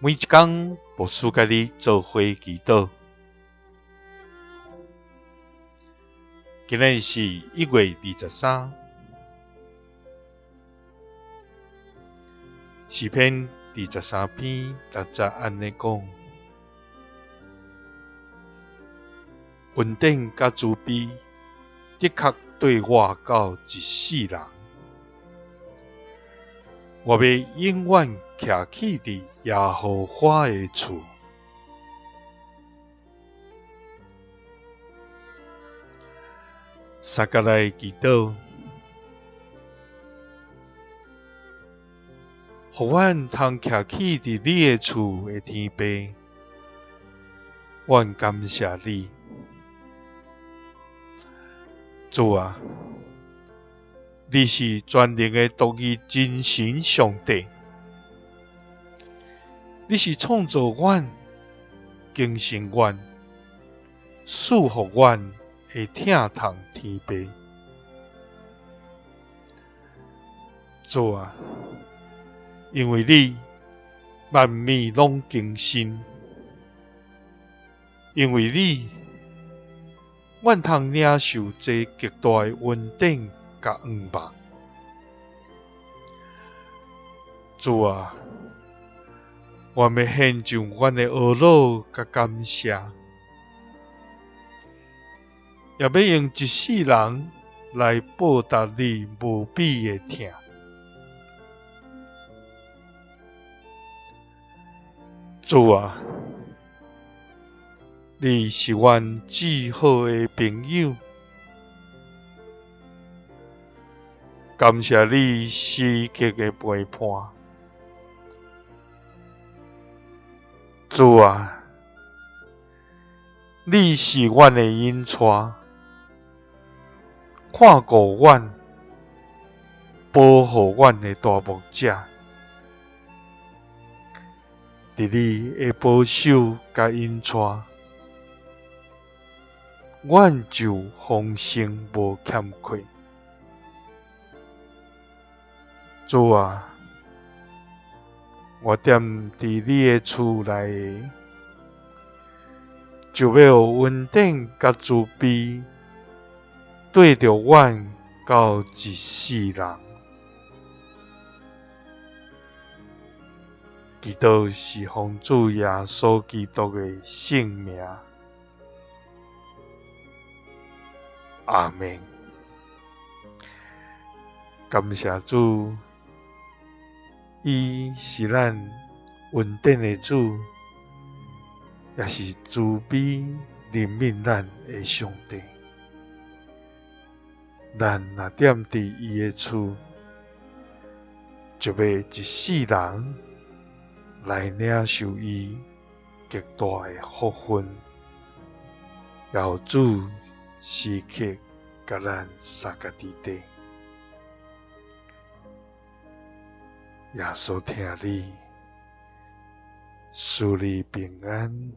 每一工，牧師佮你做伙祈禱。今日是1月23，詩篇23篇6節按呢講：恩典佮慈悲，的確綴我到一世人。我欲永遠徛起佇耶和華的厝。相共來祈禱，予阮通徛起佇你的厝的天父，阮感謝你，主啊！你是全能的獨一真神上帝，你是創造阮、更新阮、賜福阮的疼痛天父。主啊，因為你萬物攏更新，因為你，阮通領受這極大的恩典佮向望。主啊，阮欲獻上阮的懊惱佮感謝，也欲用一世人來報答你無比的疼。主啊，你是阮至好的朋友。感謝你時刻的陪伴，主啊，你是阮的引帶，看顧阮，保護阮的大牧者，佇你的保守佮引帶，阮就豐盛無欠缺。主啊，我踮佇你的厝內，就欲予恩典佮慈悲綴著阮到一世人。祈禱是奉主耶穌基督的聖名。阿們。感謝主，伊是咱恩典的主，也是慈悲憐憫咱的上帝。咱若踮佇伊的厝，就欲一世人來領受伊極大的福分，也予主時刻佮咱相佮佇底。耶穌疼你，賜你平安。